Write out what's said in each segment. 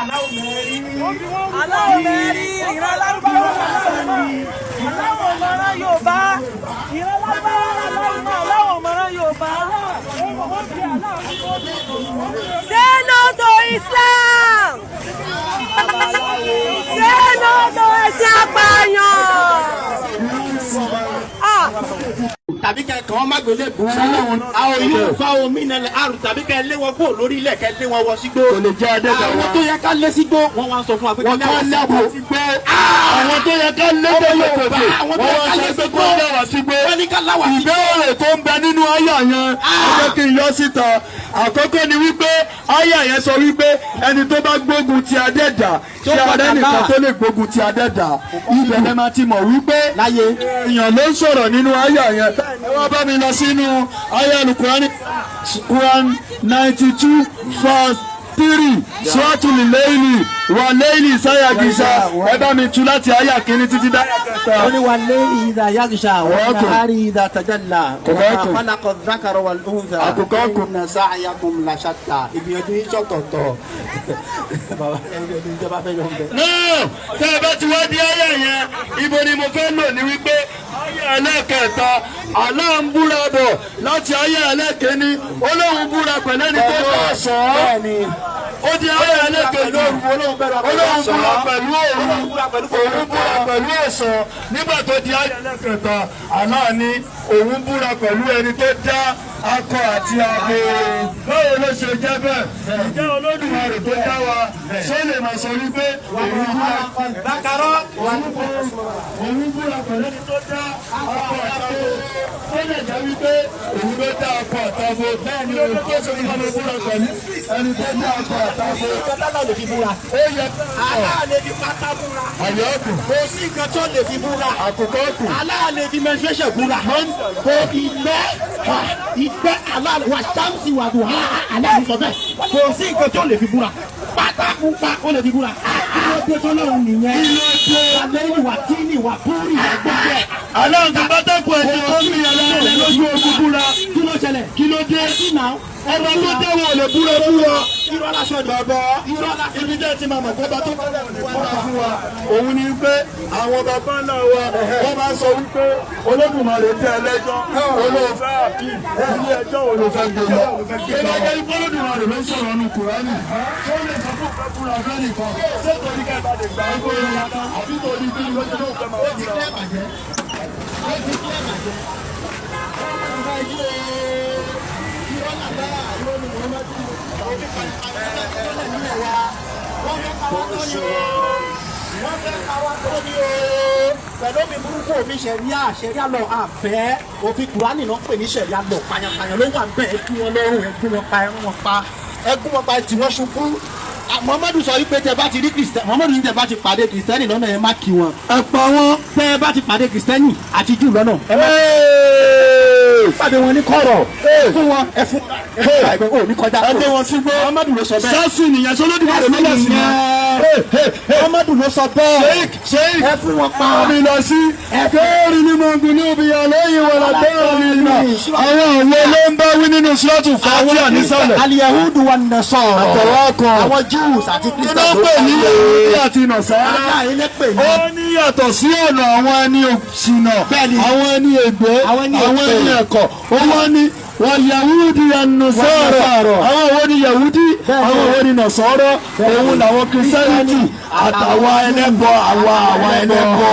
Aláwọ̀ mẹ́rin. Aláwọ̀ mẹ́rin, ìran Lárúbáwá làláwọ̀ mọ́. Aláwọ̀ mọ́rán Yorùbá. Ìran Lárúbáwá làláwọ̀ mọ́. Aláwọ̀ mọ́rán Yorùbá. Say no to Islam! Say no to ẹ̀sìn apààyàn! Ah! Tàbí kẹ kàn án má gbélé bù ú. Àwọn yóò fa omi nílẹ̀ àrùn tàbí kẹ lé wọn kúrò lórí ilẹ̀, kẹ lé wọn wọ sígbó. Kò lè jẹ́ adẹ́dàá wa. Àwọn tó yẹ ká lé sígbó, wọ́n wá ń sọ fún wa pé Wọ́n ká lẹ́wọ̀ sígbó. Àwọn tó yẹ ká lé délé kòtò, Àwọn tó wọ́n yẹ wá ká sọ lé pé sígbó. kó lé wá sígbó. Wọ́n ní ká láwà sígbó. Ìbéèrè tó ń bẹ nínú àyà yẹn, ẹ jẹ́ kí n yọ síta. Àkọ́kọ́ ni wípé àyà yẹn sọ wípé ẹni tó bá gbógun ti adẹ́dà, tí adẹ́nìkan tó lè gbógun ti adẹ́dà, ibẹ̀ lẹ́ máa ti mọ̀ wípé Láyé. èèyàn ló ń sọ̀rọ̀ nínú àyà yẹn. Ẹ wá bá mi lọ sínú àyà Alukurani, Quran 92 verse 3, Suratul Layli wà Layli sáyàgìsà. Ẹ bá mi tú láti àyà kìíní títí dáyà kẹta. Wọ́n ní والليل إذا يغشى والنهار إذا تجلى Kọ̀kọ́. وما خلق الذكر والأنثى Àkùkọ. إن سعيكم لشتى. Ìgbìyànjú yín ṣọ̀tọ̀ọ̀tọ̀. Bàbá, ìjọba fẹ́ yọ ń bẹ. Náà tẹ́ ẹ bá ti wá di àyà yẹn, ibo ni mo fẹ́ lò ní wípé àyà ẹlẹ́kẹta, Allah ń búra bọ̀ láti àyà ẹlẹ́kẹ̀ẹ́ni, ó lóun búra pẹ̀lú ẹni tó bá sọ ọ́. Bẹ́ẹ̀ni. Ó di àyà ẹlẹ́kẹ̀ẹ́ni, Olóhùn bẹ̀rẹ̀ olóhùn búra pẹ̀lú òru, òun búra pẹ̀lú ọ̀sán. Nígbà tó di àyà ẹlẹ́kẹta, Allah ní òun búra pẹ̀lú ẹni tó dá akọ àti abo. Báwo ló ṣe jẹ́ bẹ́ẹ̀? Ìjẹ́ Olódùmarè tó dá wa ṣé lè máa sọ wípé òun búra Dákàrọ́. òun búra pẹ̀lú ẹni tó dá akọ àtabo, ó lè jẹ́ wípé òun ló dá akọ àtabo? Bẹ́ẹ̀ ni ó tó ṣe kí wọ́n búra pẹ̀lú ẹni tó dá akọ àtabo. Nǹkan lè fi búra. Ó yẹ Allah lè fi pátá búra. Àyọ̀kù. Kò sí nǹkan tó lè fi búra. Àkùkọ kù. Allah lè fi menstruation búra. Kò ìgbẹ́ ìgbẹ́ Allah والشمس وضحاها, Allah ló sọ bẹ́ẹ̀. Kò sí nǹkan tó lè fi búra. Pátá pupa ó lè fi búra. Kí ló dé tọ́lọ́run nìyẹn? Wà lẹ́yìn wà tí ní wà búrì wà gbogbo ẹ̀. Aláǹ fi pátákó ẹ̀jẹ̀ tó ń yàn lẹ́lẹ́ lójú ogun búra. Kí ló ṣẹlẹ̀? Kí ló dé? Ọba tó dẹ́wọ̀ ò lè búra fún wa. Irọ́ lásán ni. Bàbá, ibi jẹ́ ti máa mọ̀ pé ọba tó búra fún wa, òun ni pé àwọn bàbá ńlá wa, wọ́n máa ń sọ wípé Olódùmarè tẹ́ ẹlẹ́jọ́, olóòfẹ́ àbí ilé ẹjọ́ wo ló fẹ́ gbé lọ? Ṣé bá jẹ́ pé Olódùmarè ló ń sọ̀rọ̀ nù Kùránì? Ṣé ó lè sọ fún òfẹ́ búra fẹ́ nìkan? Ṣé torí kẹ́ bá lè gbà á gbé àbí torí kí ló ṣe lóun fẹ́ máa Ó ti búra? clear bàjẹ́. Ó ti clear bàjẹ́. Ọba ìlú irọ́ làbá, irọ́ ni Muhammadu. Òfin pàlẹ́ nílẹ̀ wa. Wọ́n fẹ́ pa wá tó ní o. Wọ́n fẹ́ pa wá tó ní o. Pẹ̀lú òfin burúkú, òfin ṣẹ̀ríà, ṣẹ̀ríà lọ àfẹ́. Òfin Kùránì náà pè ní ṣẹ̀ríà lọ. Pàyànpàyàn ló wà bẹ́ẹ̀. Ẹ gún wọn lọ́rùn, ẹ gún wọn pa, ẹ rún wọn pa. Ẹ gún wọn pa, ẹ tì wọ́n ṣubú. Muhammadu sọ wípé tẹ bá ti rí Kristẹni, Muhammadu ní tẹ bá ti pàdé Kristẹni lọ́nà, ẹ má kí wọn. Ẹ pa wọ́n. Tẹ bá ti pàdé Kristẹni àti Júù lọ́nà, ẹ má pàdé wọn ní kọ̀rọ̀, fún wọn, ẹ fún ẹ fún ẹ ní kọjá. Ẹ gbé wọn sígbó. Muhammadu ló sọ bẹ́ẹ̀. Sásì nìyẹn, sọlódùmarè ló lọ sí yẹn. Muhammadu ló sọ bẹ́ẹ̀. Sheik, Sheik. Ẹ fún wọn pa. Mi lọ sí kéèrì ní mọ̀gùn ní òbí àlẹ́yìn wọ̀lá bẹ́ẹ̀ ni iná. Àwọn òwe ló ń bá wí nínú Suratul Fatiha nísàlẹ̀. اليهود والنصارى. Àtọwọ́ kan. Àwọn Jews àti Kí ló Christians. ń pè ní Yahudi àti Nasara? Ajá ilé pè ní. Ó ní yàtọ̀ sí ọ̀nà àwọn ẹni òṣìnà, Bẹ́ẹ̀ni. àwọn ẹni ègbé, Àwọn ẹni àwọn èpè. ẹni ẹ̀kọ́. Ó wá ní واليهود والنصارى. Àwọn òwò ni Yahudi, àwọn òwò ni Nasara? Òun làwọn Christianity àtàwọn ẹlẹ́bọ, àwa ẹlẹ́bọ.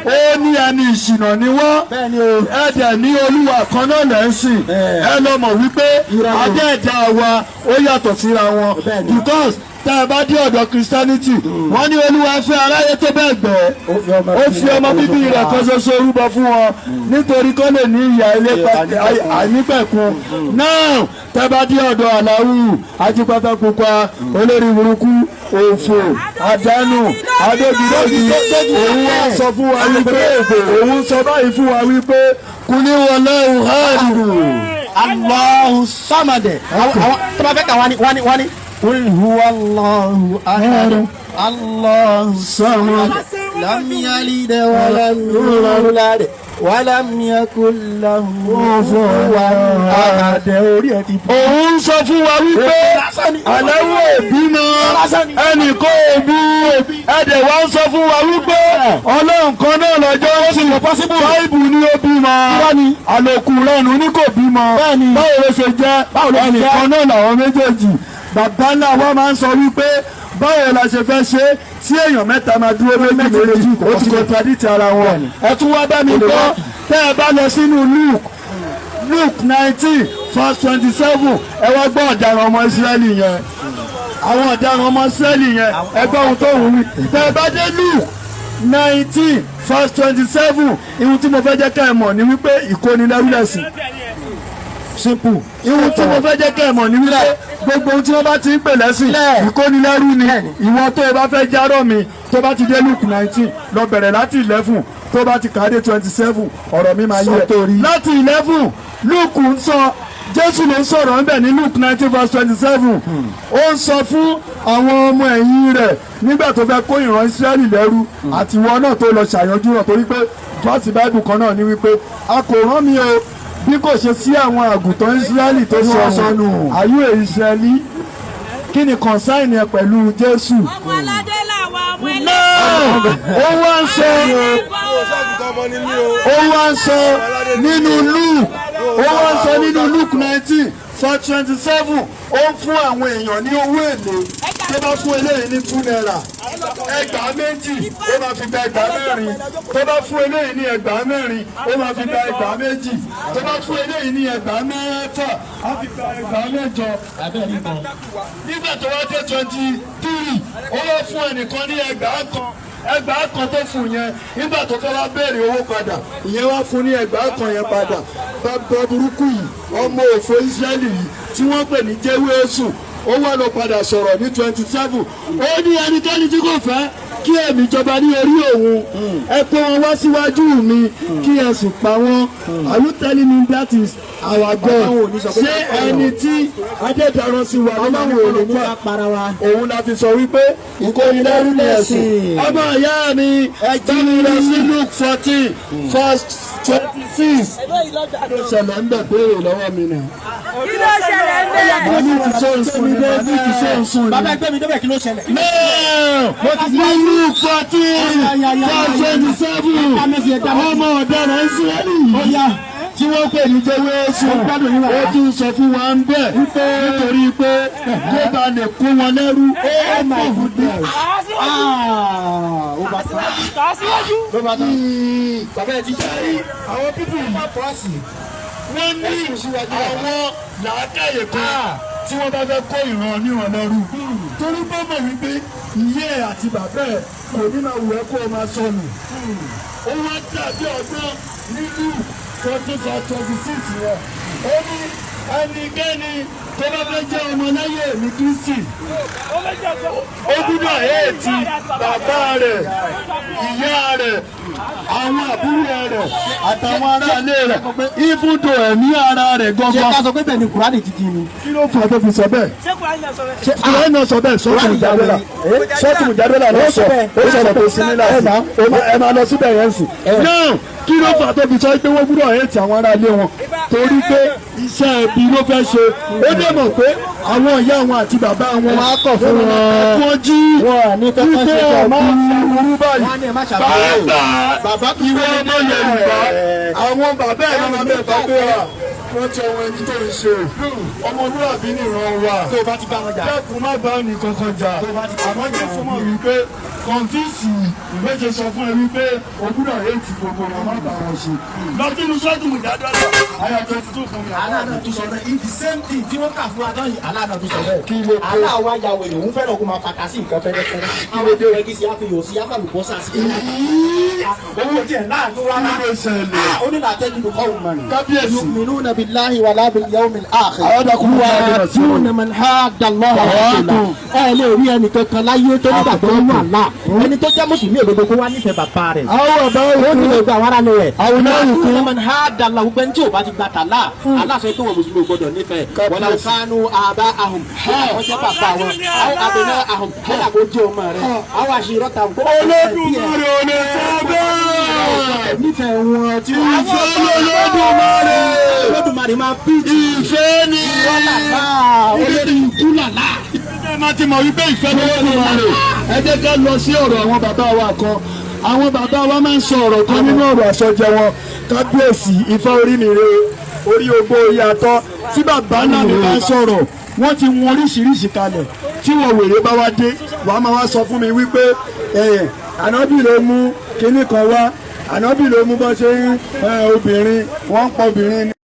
Ó ní ẹni ìṣìnà ni wọ́n. Bẹ́ẹ̀ni o. Ẹ̀dẹ̀ ní Olúwa kan náà lẹ́ ń sìn. Ẹ lọ mọ̀ wípé Irọ́ ni. Adẹ́ẹ̀dá wa ó yàtọ̀ síra wọn. Bẹ́ẹ̀ni. Because tá a bá dé ọ̀dọ̀ Christianity, wọ́n ní Olúwa fẹ́ aráyé tó bẹ́ẹ̀ gbẹ́, ó fi ọmọ bíbí rẹ̀ kan ṣoṣo rúbọ fún wọn nítorí kó lè ní ìyá ilé àìnípẹ̀kun náà. Tá a bá dé ọ̀dọ̀ Aláwù ajípátákùpa, olórí burúkú, òfò àdánù, adójúdójú, òun wá sọ fún wa wípé, òun sọ báyìí fún wa wípé قل هو الله أحد. الله الصمد. Àwọn tó bá fẹ́ kà wá ní قل هو الله أحد الله الصمد. لم يلد ولم يولد ولم يكن له كفوا أحد. Orí ẹ ti bọ́. Òun sọ fún wa wípé àlẹ́wò òbí mọ́, ẹnì kó òbí ẹ̀dẹ̀ wá ń sọ fún wa wípé Ọlọ́run kan náà lọ́jọ́ ń sìn. Báìbù ni ó bímọ, àlòkù rẹ̀nu ní kò bímọ. Báwo ló ṣe jẹ́? Ẹnìkan náà làwọn méjèèjì. Bàbá ńlá wa máa ń sọ wípé báwo la ṣe fẹ́ ṣe tí èèyàn mẹ́ta máa dúró méjì méjì? Ó ti contradict ara wọn. Ẹ tún wá bá mi gbọ́, tẹ́ ẹ bá lọ sínú Luke 19 verse 27, ẹ wá gbọ́ ọ̀daràn ọmọ Ísírẹ́lì yẹn, àwọn ọ̀daràn ọmọ Ísírẹ́lì yẹn, ẹ gbọ́ ohun tó wù mí. Tẹ́ ẹ bá dé Luke 19 verse 27, ihun tí mo fẹ́ jẹ́ ká ẹ mọ̀ ni wípé ìkónilẹ́rú lẹ̀sìn. Simple. Ihun tí mo fẹ́ jẹ́ ká ẹ mọ̀ ni wípé gbogbo ohun tí wọ́n bá ti ń pè lẹ́sìn, ìkónilẹ́rú ni. Ìwọ tó o bá fẹ́ járọ̀ mi, tó bá ti dé Luke 19, lọ bẹ̀rẹ̀ láti 11, tó bá ti kà á dé 27, ọ̀rọ̀ mi máa yé ẹ. Láti 11, Luke ń sọ, Jésù ló ń sọ̀rọ̀ ńbẹ̀ ní Luke 19 verse 27. Ó ń sọ fún àwọn ọmọ ẹ̀yìn rẹ̀ nígbà tó fẹ́ kó ìran Ísírẹ́lì lẹ́rú, àti ìwọ náà tó lọ ṣàyànjú rẹ̀, torí pé verse Bible kan náà ní wípé a kò rán mi o bí kò ṣe sí àwọn àgùntàn Ísírẹ́lì tó sọnù. Àyù Ísírẹ́lì, kí ni concern ẹ pẹ̀lú Jésù? Ọmọ aládé làwọn ọmọ. Náà ó wá ń sọ, ó wá ń sọ nínú Luke, ó wá ń sọ nínú Luke 19 verse 27, ó ń fún àwọn èèyàn ní owó èlé. Tó bá fún eléyìí ní ₦2, 2,000, ó máa fi gba 4,000. Tó bá fún eléyìí ní 4,000, ó máa fi gba 2,000. Tó bá fún eléyìí ní 6,000, á fi gba 8,000. Nígbà tó wá dé 23, ó wá fún ẹnìkan ní 1,000. 1,000 tó fún yẹn, nígbà tó fẹ́ wá béèrè owó padà, ìyẹn wá fún ní 1,000 yẹn padà. Bàbá burúkú yìí, ọmọ òfò Ísírẹ́lì yìí tí wọ́n pè ní Jésù, ó wá lọ padà sọ̀rọ̀ ní 27. Ó ní ẹnikẹ́ni tí kò fẹ́ kí ẹ̀mí jọba ní orí òun, ẹ kó wọn wá síwájú mi kí ẹ sì pa wọ́n. Are you telling me that is our God? Ṣé ẹni tí adédaran sí wa ló máa ń wò ló pa Para wa. Òun la fi sọ wípé ìkónilẹ́rú ní ẹ̀sìn. Ọmọ ìyá mi, ẹ mi lọ sí Luke 14 verse 26. Ló ṣẹlẹ̀ ń bẹ̀? Béèrè lọ́wọ́ mi nà. Kí ló ṣẹlẹ̀ ń bẹ̀? Màálù ti sọ ń sùn ni, màálù ti sọ ń sùn ni. Bàbá, ẹgbẹ́ mi débẹ̀, kí ló ṣẹlẹ̀? Náà ní Luke 14 verse 27, ọmọ ọ̀daràn Ísírẹ́lì yìí tí wọ́n pè ní Jésù, ó tún sọ fún wa ń bẹ̀ nítorí pé kó ba lè kó wọn lẹ́rú. Oh my goodness. Ah, ó bá tán. Kà á síwájú. Ló bá tán. Bàbá ẹ ti ṣe. Àwọn people wọ́n ní àwọn làákàyè kan tí wọ́n bá fẹ́ kó ìran oníran lẹ́rú, torí pé mọ̀ wípé ìyá ẹ̀ àti bàbá ẹ̀ kò ní máa wù ẹ́ kó o máa sọnù. Ó wá dàbí ọgbọ́n nílùú 14 verse 26 yẹn. Ó ní ẹnikẹ́ni tó bá fẹ́ jẹ́ ọmọlẹ́yìn èmi Kristi, ó gbúdọ̀ hate bàbá rẹ̀, ìyá rẹ̀, àwọn àbúrò rẹ̀ àtàwọn aráalé rẹ̀, ibùdó ẹ̀mí ara rẹ̀ Ṣé gangan. ká sọ pé bẹ́ẹ̀ ni Kùránì ti di ni? Kí ló fà á tó fi sọ bẹ́ẹ̀? Ṣé Kùránì náà sọ bẹ́ẹ̀? Kùránì náà sọ bẹ́ẹ̀. Sọ́ọ̀tù Mùjádọ́là, sọ́ọ̀tù Mùjádọ́là ló sọ. Ó sọ̀rọ̀ tó sí nílà sí. Ẹ máa lọ síbẹ̀ yẹn sùn. Náà kí ló fà á tó fi sọ pé wọ́n gbúdọ̀ hate àwọn aráalé wọn? Torí pé iṣẹ́ ẹbí ló fẹ́ ṣe. Ó dẹ̀ mọ̀ pé àwọn ìyá wọn àti bàbá wọn Wọ́n á kọ̀ fún wọn. Wọ́n jí Wọ́n ní kọ́kọ́ wípé ṣe ọmọ fẹ́ burú báyìí. Wọ́n á ní ẹ má ṣàbẹ̀wò. Bàbá Bàbá ìwé ọmọ Yorùbá, àwọn bàbá ẹ̀ máa bẹ̀ bá pé wa wọ́n ti ọmọ ẹni tó ń ṣe ọmọlúwàbí nìran wa. Tó o bá ti bá wọn jà. Dẹ́kun, má bá ní kankan jà. Àmọ́ Jésù mọ̀ wípé kọ̀ǹfíìsì méje sọ fún ẹ wípé o gbúdọ̀ hate gbogbo wọn, má bá wọn ṣe. Lọ sínú sọ́ọ̀tù Mùjádọ́là àyà 22 fún mi. Allah náà tún sọ bẹ́ẹ̀, the same thing tí wọ́n kà fún wa tán yìí, Allah náà tún sọ bẹ́ẹ̀. Kí ló dé? Allah wa ya wèrè, òun fẹ́ràn kó máa fata sí nǹkan fẹ́rẹ́fẹ́rẹ́. Kí ló dé? Rẹ́gí sí, àfihàn sí, àfàlùbọ́sà sí. Owó tiẹ̀ láàánú rárá. Kí ló ṣẹlẹ̀? Ó ní làtẹ́jú kọ́ òun mọ̀rin. Kábíyèsí. يؤمنون. billahi wala bil yawmil akhir. Àwọn Yuwaduna man hadda Allaha wa rasulahu. Ẹ lè rí ẹnì kankan láyé tó nígbàgbọ́ nínú Allah, ẹni tó jẹ́ mùsùlùmí òdodo, kó wá nífẹ̀ẹ́ bàbá rẹ̀. Àwọn ọ̀bá Ó ní òkú. gbogbo àwọn aráàlú rẹ̀. Àwọn náà kú. Yuwaduna man hadda Allah, gbogbo ẹni tí ò bá ti gba tàlá Allah sọ pé wọn mùsùlùmí ò gbọdọ̀ nífẹ̀ẹ́. Walau kanu aba'ahum, àwọn jẹ́ bàbá wọn, aw abna'ahum, kódà kó jẹ́ ọmọ rẹ̀, aw ashiratahum. Olódùmarè ò lè sọ bẹ́ẹ̀. Nífẹ̀ẹ́ wọn tí Ìfẹ́ lolódùmarè. Olódùmarè máa bí Ìfẹ́ ni. Olórí ikú làlá. Ẹ máa ti mọ̀ wípé ìfẹ́ lolódùmarè. Ẹ jẹ́ ká lọ sí ọ̀rọ̀ àwọn bàbá wa kan. Àwọn bàbá wa máa ń sọ ọ̀rọ̀ kan nínú ọ̀rọ̀ àsọjẹ wọn. Kábíyèsí, Ifá orí mi rè, orí ogbó yàtọ̀. Tí bàbá náà mi bá ń sọ̀rọ̀, wọ́n ti wọn oríṣiríṣi kalẹ̀. Tí wọ́n wèrè bá wá dé, wàá máa wá sọ fún mi wípé ẹ̀yẹ̀ ànábì ló mú kinní kan wá, ànábì ló mú bọ́ ṣe ń obìnrin, wọ́n ń pọ̀ obìnrin ní.